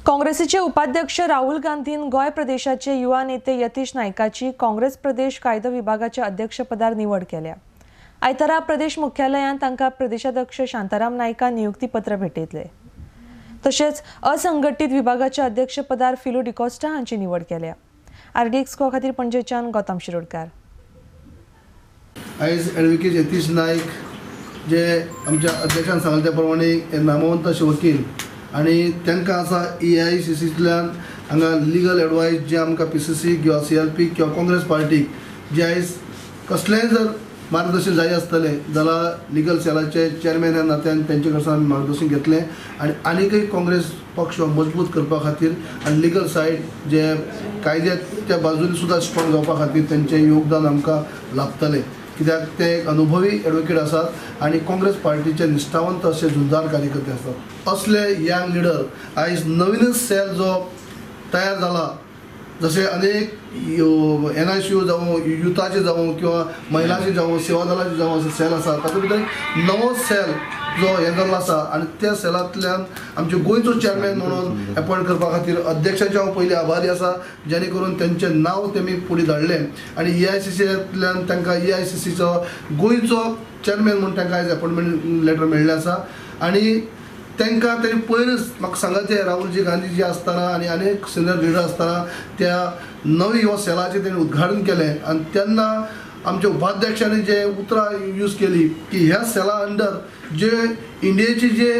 काँग्रेसीचे उपाध्यक्ष राहुल गांधीन गोंय प्रदेशाचे युवा नेते यतीश नायकाची काँग्रेस प्रदेश कायदो विभागाच्या अध्यक्षपदार निवड केल्या. आयतारा प्रदेश मुख्यालयांत तांकां प्रदेशाध्यक्ष शांताराम नायकान नियुक्तीपत्र भेटयतले. तशेंच असंघटीत विभागाच्या अध्यक्षपदार फिलू डिकॉस्टा हांची निवड केल्या. आरडीएक्स गोवा खातीर पणजेच्यान गौतम शिरोडकार. आयज ॲडव्होकेट यतीश नायक जे आमच्या अध्यक्षान सांगले त्या प्रमाणे हे नामवंत अशे वकील आनी तांकां आसा एआयसीसींतल्यान हांगा लिगल एडवायस जे आमकां पीसीसी किंवा सीएलपी किंवा काँग्रेस पार्टीक जे आयज कसलेंय जर मार्गदर्शन जाय आसतलें जाल्यार लिगल सेलाचे चेअरमॅन ह्या नात्यान तेंचे कडल्यान आमी मार्गदर्शन घेतलें आनी आनीकय काँग्रेस पक्ष मजबूत करपा खातीर आनी लिगल सायड जे कायद्याच्या बाजून सुद्दां स्ट्रॉंग जावपा खातीर तेंचें योगदान आमकां लाभतलें, कित्याक ते एक अनुभवी एडवोकेट आसात आनी काँग्रेस पार्टीचे निश्ठावंत अशे झुंजार कार्यकर्ते आसात. असले यंग लिडर आयज नवीनच सेल जो तयार जाला, जशे अनेक एनआयसीयू जावं, युथाचे जावं किंवा महिलाचे जावं, सेवा दलाचे जावं, अशे सेल आसा, तातूंत भितर नवो सेल जो हें जाल्लो आसा आनी त्या सेलांतल्यान आमचे गोंयचो चेअरमॅन म्हणून एपॉयंट करपा खातीर अध्यक्षाचे हांव पयलीं आभारी आसा, जेणे करून तेंचें नांव तेमी फुडें धाडलें आनी एआयसीसींतल्यान तांकां एआयसीसीचो गोंयचो चेअरमॅन म्हूण तांकां आयज एपॉयंटमेंट लेटर मेळ्ळें आसा. आनी तांकां तेणी पयरूच म्हाका सांगाचें राहुलजी गांधीजी आसतना आनी अनेक सिनियर लिडर आसतना त्या नवी हो सेलाचें तेणी उद्घाटन केलें आनी तेन्ना आमच्या उपाध्यक्षांनी जे उतरां यूज केली की ह्या सेला अंडर जे इंडियेचे जे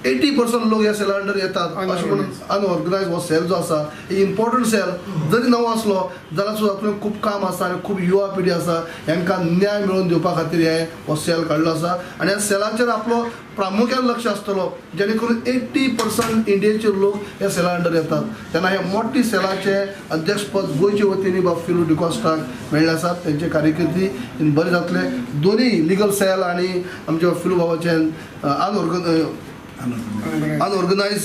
80% लोक ह्या सेला अंडर येतात अशें म्हणून अनऑर्गनायज हो सेल जो आसा, हे इम्पॉर्टंट सेल जरी नवो आसलो जाल्यार सुद्दां तातूंत खूब काम आसा आनी खूब युवा पिढी आसा, हांकां न्याय मेळोवन दिवपा खातीर हे हो सेल काडलो आसा आनी ह्या सेलाचेर आपलो प्रामुख्यान लक्ष आसतलो, जेणे करून 80% इंडियेचे लोक ह्या सेला अंडर येतात. तेन्ना हे मोठी सेलाचे अध्यक्षपद गोंयचे वतीन बाब फिलू डिकॉस्टाक मेळ्ळें आसा. तेंचे कार्यकिर्दी बरें जातले. दोनूय लिगल सेल आनी आमच्या फिलू बाबाचे अनऑर्गनायज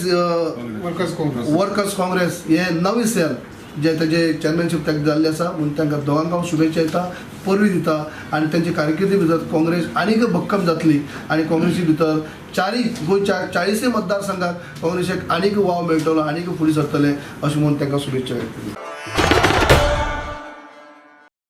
वर्कर्स काँग्रेस हे नवी सेल जे तेजे चेअरमॅनशीप ताका जाल्ली आसा, म्हणून तांकां दोगांक हांव शुभेच्छा दिता, परबी दिता आनी तेंचे कारकिर्दी भितर काँग्रेस आनीक भक्कम जातली आनी काँग्रेसी भितर चारी गोंयच्या 40 मतदारसंघात काँग्रेसीक आनीक वाव मेळटलो, आनीक फुडें सरतले अशें म्हणून तांकां शुभेच्छा व्यक्त.